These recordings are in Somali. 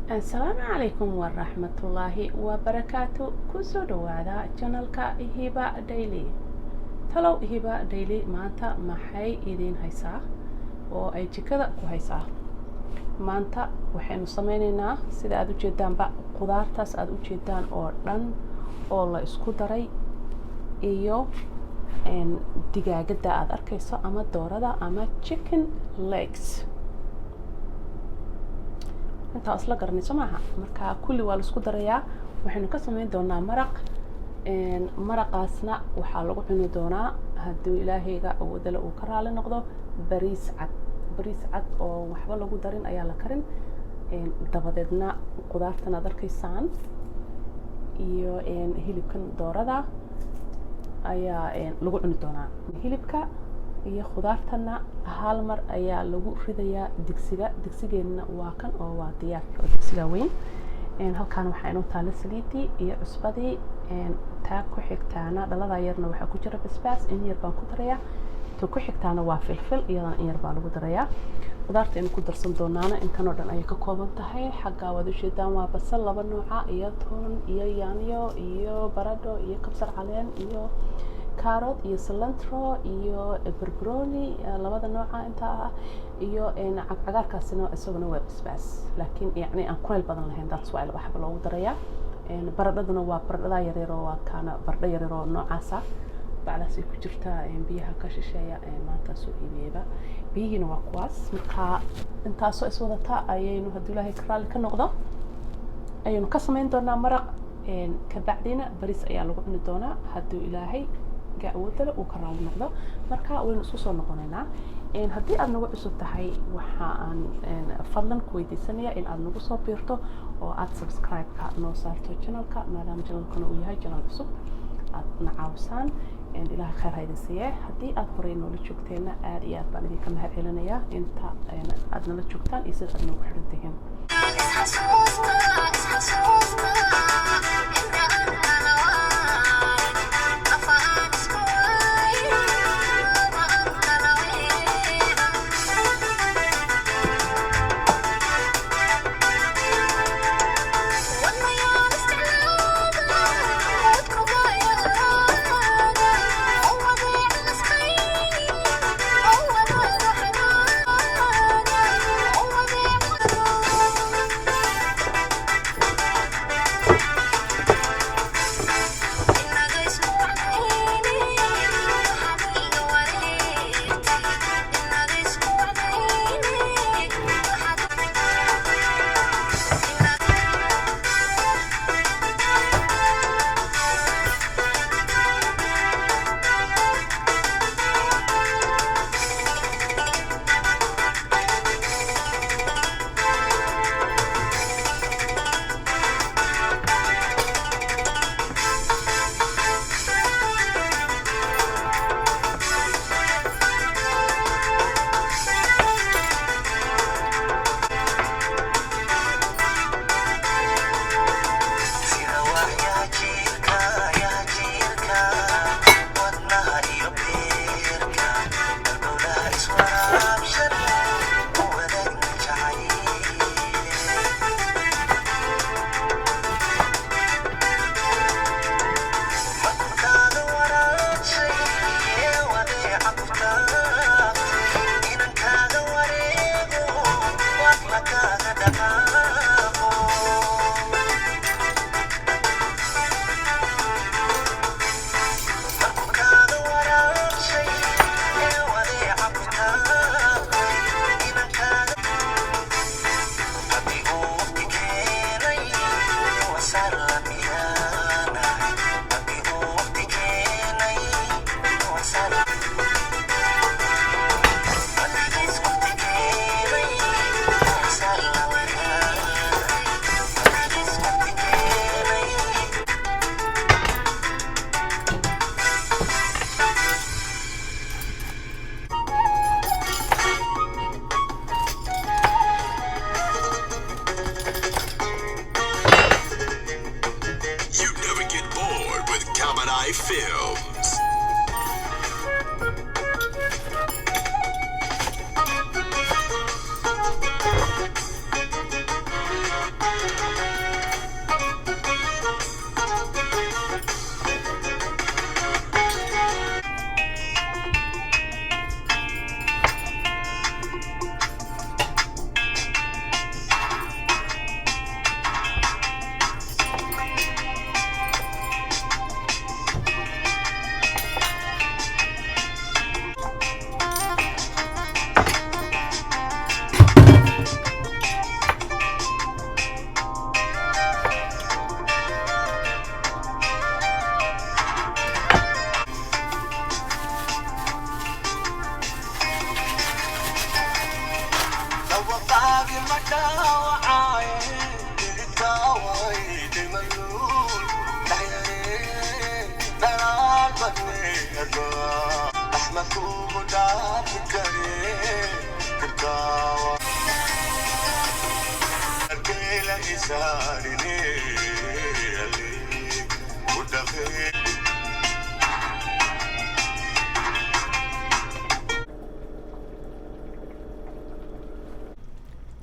Asalaamu calaykum waraxmatullaahi wabarakaatu. Kusoo dhawaada channelka Hiba Daily. Talow Hiba Daily maanta maxay idiin haysaa oo ay jikada ku haysaa? Maanta waxaynu sameyneynaa, sida aada ujeedaanba, qudaartaas aada ujeedaan oo dhan oo la isku daray iyo digaagada aada arkayso ama doorada ama chicken legs. Intaa isla garanayso maaha? Marka kulli waa laisku darayaa. Waxaynu ka sameyn doonaa maraq. Maraqaasna waxaa lagu cuni doonaa, hadduu Ilaahayga awoodale uu ka raali noqdo, bariis cad. Bariis cad oo waxba lagu darin ayaa la karin, dabadeedna qudaartan aad arkaysaan iyo hilibkan doorada ayaa lagu cuni doonaa. Hilibka iyo khudaartana hal mar ayaa lagu ridayaa digsiga. Digsigeenna waa kan oo waa diyaar oo digsiga weyn. Halkaan waxaa inoo taala saliidii iyo cusbadii. Taa ku xigtaana, dhalada yarna, waxaa ku jira basbaas, in yar baan ku darayaa. Ta ku xigtaana waa filfil, iyadana in yar baa lagu darayaa. Khudaarta aynu ku darsan doonaana intan oo dhan ayay ka kooban tahay. Xagga waad ujeedaan, waa basal laba nooca iyo toon iyo yaanyo iyo baradho iyo kabsar caleen iyo carrot iyo cilantro iyo barbaroni labada nooca intaa ah iyo cagaarkaasina, isaguna waa basbaas, laakiin yacni aan kulayl badan lahayn. That's why laba xaba loogu darayaa. Baradhaduna waa baradhada yaryar oo waa kaana baradho yaryar oo noocaasa. Bacdaas ay ku jirtaa biyaha ka shisheeya maanta soo iibiyeyba. Biyihiina waa kuwaas. Marka intaasoo iswadata ayaynu, hadduu Ilaahay ka raalli ka noqdo, ayaynu ka samayn doonaa maraq. Kabacdina bariis ayaa lagu cuni doonaa, hadduu Ilaahay awoodale uu ka raali noqdo. Marka waynu isku soo noqonaynaa. Haddii aad nagu cusub tahay, waxa aan fadlan ku weydiisanaya in aad nagu soo biirto oo aad subscribe-ka noo saarto channelka, maadaama channelkana uu yahay channel cusub, aad na caawisaan. Ilaahay khayr ha idin siiye. Haddii aad horey noola joogteenna, aad iyo aad baan idinka mahad celinayaa inta aad nala joogtaan iyo sida aad noogu xidhan tihiin. Isxasuusta, isxasuusta, inta aan kala waarin, afaan isku waayin, ma aan kala weecan. Wadnayaal isticlaada, wadkugaya araaga, oo wadeec lasqaynin, oo wadaaga xanaaga, oo wadeec.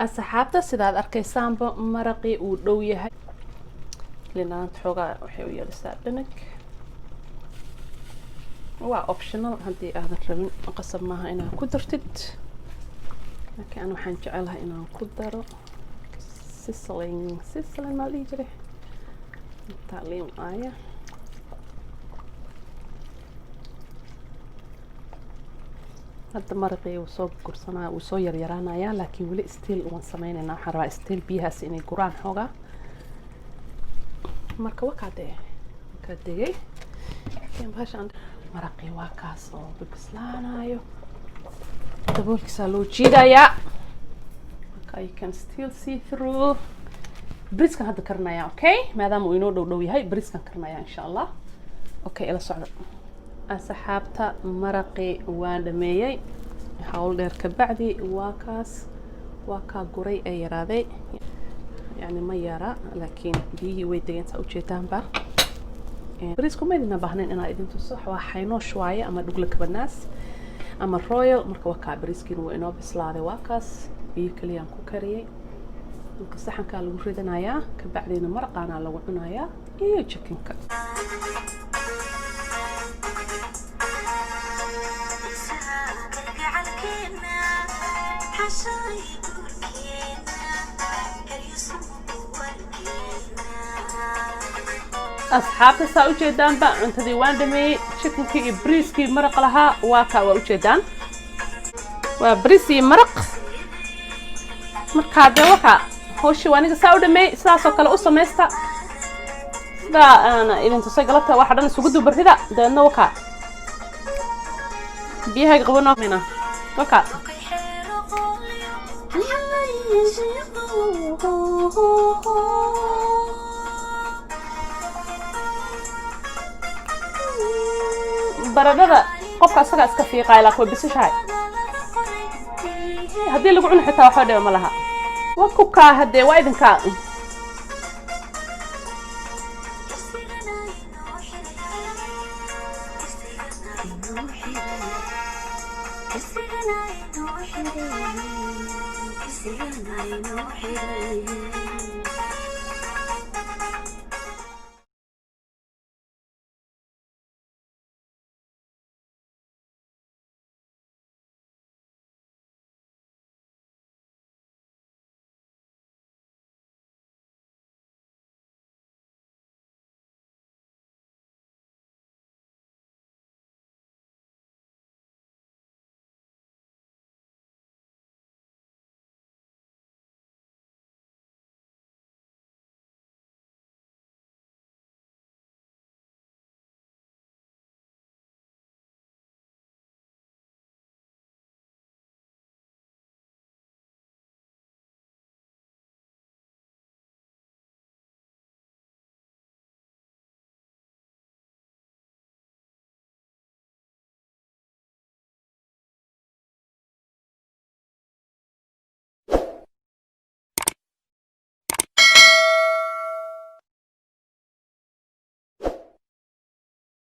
Asxaabta, sidaad arkaysaanba maraqii uu dhow yahay. Linaanta xoogaa waxay u yeelisaa dhanag. Waa optional, haddii aadan rabin qasab maaha inaad ku dartid, laakiin ana waxaan jecelahay inaan ku daro. Sizzling, sizzling maa la dhihi jiray? Intaa liin aaya. Hadda maraqii wuu soo gursanaya, wuu soo yaryaraanayaa, laakiin weli still waan sameynaynaa. Waxaan rabaa still biyahaas inay guraan xoogaa. Marka wakaa dee wakaa degay bahashaan. Maraqii waa kaas oo bislaanayo, daboolkiisaa loo jiidayaa. Marka you can still see through. Briskan hadda karinaya, okay, maadaama uu inoo dhow dhow yahay, briskan karinaya insha Allah. Okay, ila socda asxaabta. Maraqii waan dhameeyey hawl dheer ka bacdi. Waa kaas, waa kaa guray ee yaraaday. Yani ma yara, laakiin biyihii way degeen, saa ujeedaanba. Bariisku ma idina baahnayn inaa idin tuso, waa xaynoosh waaye ama dhugla kabanaas ama royal. Marka waa kaa, bariiskiina waa inoo bislaaday, waa kaas, biyo keliyaan ku kariyey. Marka saxankaa lagu ridanayaa, kabacdina maraqaanaa lagu cunayaa iyo chickenka. Asxaabta, saa ujeedaanba cuntadii waan dhameeyey, chickenkii iyo briiskii maraq lahaa waa kaa, waa ujeedaan, waa briis iyo maraq. Markaa dee wakaa hawshii waa aniga saa u dhameeyey. Sidaas oo kale u samaysta, sidaa aan idin tusay galabta, waxa dhan isugu dubarrida. Dabeedna wakaa biyahayga qabanoo wakaa. Baradhada qofka asagaa iska fiiqaay, laakiin way bisishahay. Haddii lagu cuno xitaa waxba dhiba ma laha. Waa ku kaa haddee, waa idinkaa.